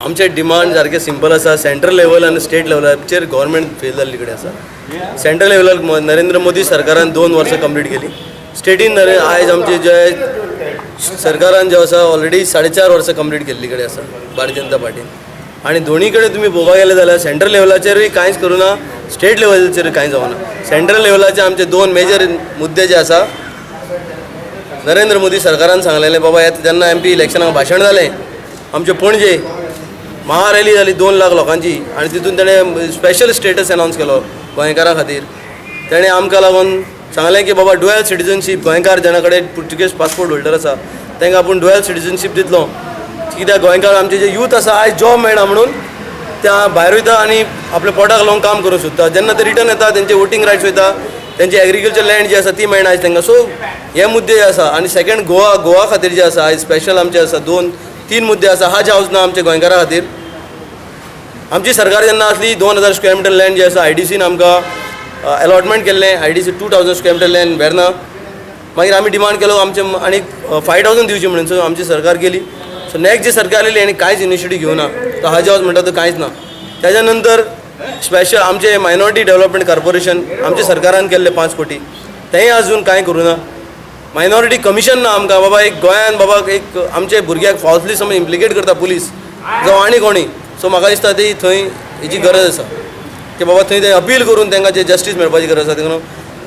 आमचे डिमांड सारके सिंपल आसा. सेंट्रल लेवल आनी स्टेट लेवलाचेर गव्हर्मेंट फेल जाल्ली कडेन आसा. सेंट्रल लेवलार नरेंद्र मोदी सरकारान 2 वर्सां कंप्लीट केली. स्टेटीन आयज आमचे जे सरकारान जे आसा, ऑलरेडी 4.5 वर्सां कंप्लीट केल्ली कडेन आसा भारतीय जनता पार्टीन. आनी दोनी कडेन तुमी पळोवपाक गेले जाल्यार सेंट्रल लेवलाचेरूय कांयच करूं ना, स्टेट लेवलाचेरूय कांय जावना. सेंट्रल लेवलाचे आमचे दोन मेजर मुद्दे जे आसा, नरेंद्र मोदी सरकारान सांगलेलें, बाबा येता जेन्ना एमपी इलेक्शनाक भाशण जालें, आमचे पणजे महारॅली जाली 2 लाख लोकांची आनी तितून ताणें स्पेशल स्टेटस अनावन्स केलो गोंयकारां खातीर. तेणें आमकां लागून सांगलें की बाबा, डुएल सिटीजनशीप, गोंयकार जेणा कडेन पुर्तुगेज पासपोर्ट होल्डर आसा तांकां आपूण डुएल सिटीजनशीप दितलो. कित्याक गोंयकार आमचे जे यूथ आसा, आयज जॉब मेळना म्हणून त्या भायर वयता आनी आपल्या पोटाक लागून काम करूंक सोदता. जेन्ना ते रिटर्न येता, तेंचे वोटींग रायट्स वयता, तेंचे एग्रीकल्चर लँड जी आसा ती मेळना आयज तांकां. सो हे मुद्दे जे आसा आनी सेकंड गोवा, गोवा खातीर जे आसा, आयज स्पेशल आमचे आसा दोन तीन मुद्दे आसा. हज हावज ना आमच्या गोंयकारां खातीर. आमची सरकार जेन्ना आसली, 2000 स्क्वेअर मिटर लँड जे आसा, आयडीसीन आमकां अलॉटमेंट केल्लें. IDC 2000 square metre land Verna. मागीर आमी डिमांड केलो आमचे आनी 5000 दिवची म्हणून. सो आमची सरकार गेली. सो नेक्स्ट जी सरकार येयली, आनी कांयच इनिशिएटीव घेवना. तो हज हावज म्हणटा तो कांयच ना. त्याच्या नंतर स्पेशल आमचे मायनॉरिटी डेव्हलपमेंट कॉर्पोरेशन आमच्या सरकारान केल्ले 5 कोटी, तेंय अजून कांय करूं ना. मायनॉरिटी कमिशन ना आमकां. बाबा, एक गोंयान बाबा एक आमचे भुरग्याक फॉल्सली समज इम्प्लिकेट करता पुलीस जावं आनी कोणी. सो म्हाका दिसता ती थंय हेजी गरज आसा की बाबा, थंय ते अपील करून तांकां जे जस्टीस मेळपाची गरज आसा. देखून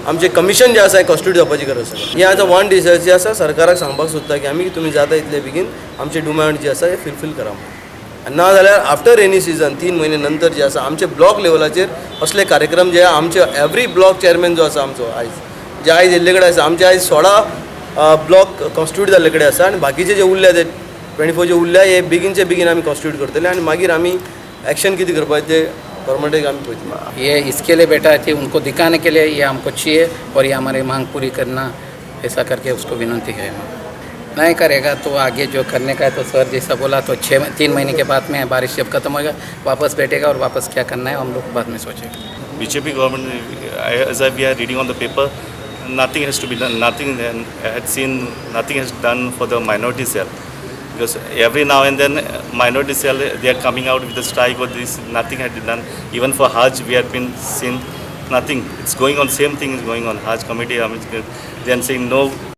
आमचें कमिशन जें आसा हें कॉन्स्टिट्यूट जावपाची गरज आसा. हें आतां वन डिजायर आसा, सरकाराक सांगपाक सोदता की आमी तुमी जाता इतले बेगीन आमचे डिमांड जे आसा हे फुलफील करा आनी ना जाल्यार आफ्टर रेनी सिजन 3 म्हयने नंतर जे आसा, आमचे ब्लॉक लेवलाचेर असले कार्यक्रम जे आमचे एवरी ब्लॉक चेअरमॅन जो आसा आमचो, आयज जे आयज येल्ले कडेन आसा, आमचे आयज 16 ब्लॉक कॉन्स्टिट्यूट जाल्ले कडेन आसा आनी बाकीचे जे उरल्या, ते 24 जे उरल्या, हे बेगीनचे बेगीन आमी कॉन्स्टिट्यूट करतले आनी मागीर आमी एक्शन कितें करपाचें ते गव्हर्मेंटाक आमी पळयतले. ये इसके लिए बैठा थी, उनको दिखाने के लिए ये हमको चाहिए और ये हमारी मांग पूरी करना, ऐसा करके उसको विनती है. नहीं करेगा तो आगे जो करने का है, तो सर जैसा बोला, तो छः 3 महीने के बाद में बारिश जब खत्म होएगा, वापस बैठेगा और वापस क्या करना है, हम लोग बाद में सोचेंगे. BJP government, as we are reading on the paper, nothing has to be done. Nothing had seen, nothing has done for the minority cell. Because every now and then, minority cell, they are coming out with a strike or this. Nothing had been done. Even for Hajj, we had been seen nothing. It's going on. Same thing is going on. Hajj committee, I mean, they are saying no.